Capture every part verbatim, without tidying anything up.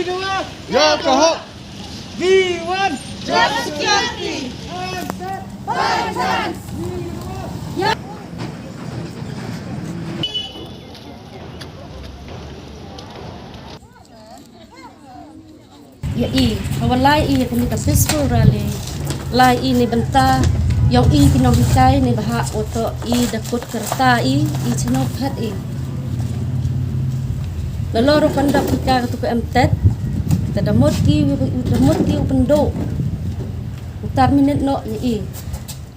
Job ka hok. We want job security. By chance. Ïa i, ha wa lai i ïa kane ka peaceful rally, lai i ne bynta yong i ki nonghikai ne bha, oto i da kut ka rta i, i chino phet i. Nalor u kandap hikai katu ka MTET, ta da mut ki, ta da mut ki u pynduh. U tar minit noh ïa i.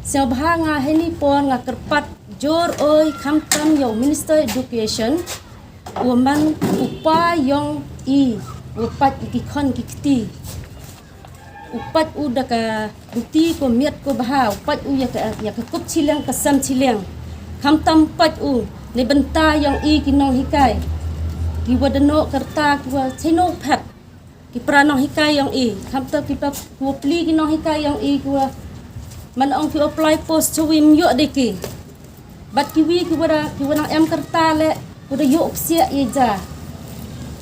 Sngewbha nga heini por nga kyrpad jur oi khamtam ïa u Minister Education, u man u pa yong i, u pat i ki khon ki kti. U pat u da ka ruti ko miat ko bha, u pat u ïa ka, ïa ka kup chiliang ka sem chiliang. Khamtam pat u ne bynta yong i ki nonghikai. Ki wa da noh ka rta ki wa chino phet. Ki para nonghikai yong i, khamtam ki pa ki wa pli ki nonghikai yong i ki wa man ong ki apply post chawim yoh de ki. Bad kiwi ki wa da, ki wa nang em ka rta le, ki wa da yoh psiah ïa ja.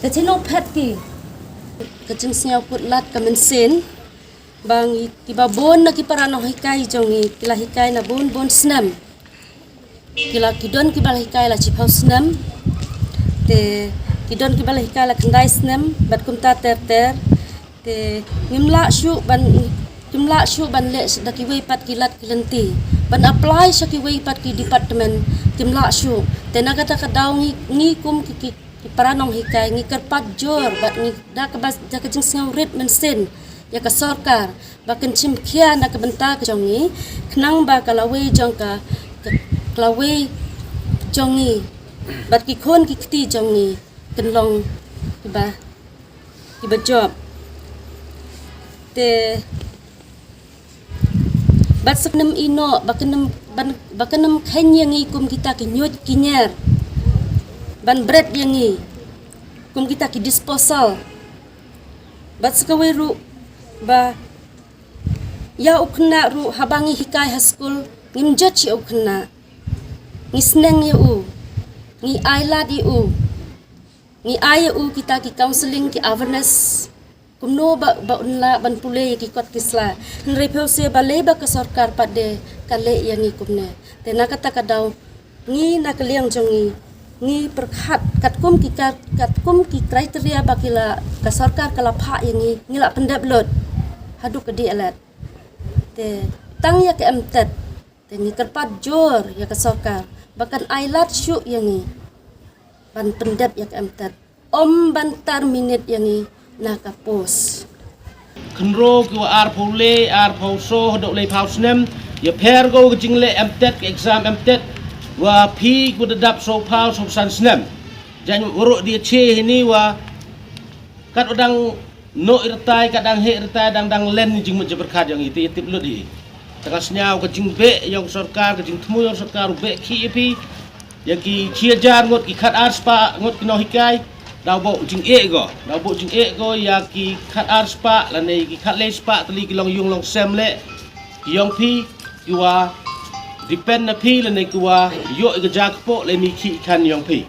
Te chino phet ki. Ka jingsngewkut lad ka mynsiem, ba ngi ki ba bun na ki para nonghikai jong ngi, ki la hikai na bun bun snem. Ki la ki don ki ba la hikai la chiphaw snem. Te ki don ki ba la hikai la khyndai snem, bad kumta ter ter. Te ngim lah shuh ban, ngim lah shuh ban leh da kiwei pat ki lad ki lynti. Ban apply sha kiwei pat ki department, ngim lah shuh. Te na kata ka daw ngi, ngi kum ki, ki, ki para nonghikai, ngi kyrpad jur, bad ngi da ka bas, da ka jingsngewrit mynsiem ïa ka sorkar, ba kan shim khia na ka bynta ka jong ngi, khnang ba ka lawei jong ka, ka, ka lawei jong ngi, bad ki khun ki kti jong ngi, kan long ki ba, ki ba jop. Te, bad sa kan ym ïehnoh, ba kan ym, ban, ba kan ym kheiñ ïa ngi kum kita ki ñiuid ki ñiar. Ban bret ïa ngi, kum kita ki disposal. Bad sa kawei ruh, ba, ïa u khynnah ruh haba ngi hikai ha skul, ngim judge ïa u khynnah. Ngi sneng ïa u. Ngi ai lad ïa u. Ngi ai ïa u kita ki counselling, ki awareness. Kumno ba, ba un lah ban pule ïa ki kot ki sla. Hynrei phi u se balei ba ka sorkar pat de ka leh ïa ngi kumne. Te na kata ka daw ngi na ka liang jong ngi, ngi pyrkhat katkum ki ka, katkum ki criteria ba ki la ka sorkar ka la phah ïa ngi, ngi la pyndep lut. Haduh ka dih alat. Te tang ïa ka MTET. Te ngi kyrpad jur ïa ka sorkar ba kan ai lad shuh ïa ngi ban pyndep ïa ka MTET. Ym ban tar minit ïa ngi na ka post. Khynroo ki wa arphew le, arphew so, haduh le phew snem, ïa pher ko ka jingleh MTET, ka exam MTET, wa phi ko da dap so phew, so san snem. Jan waroh dia che hini wa kat wa dang noh ïa rta, kat dang heh ïa rta, dang, dang len jingmut jingpyrkhat jong i, te ïa tip lut i. Te nga sngew ka jingbeh jong sorkar, ka jingthmu jong sorkar, u beh ki ïa phi. Ïa ki shi hajar ngut, ki khat ar spah ngut ki nonghikai. Daw bok jingeh ko, daw bok jingeh ko, ïa ki khat ar spah, lane ki khat le spah, tylli ki long yung long sem le. Ki yong phi, ki wa depend na phi, lane ki wa ïoh ïa ka ja kpoh, lane ki khan yong phi.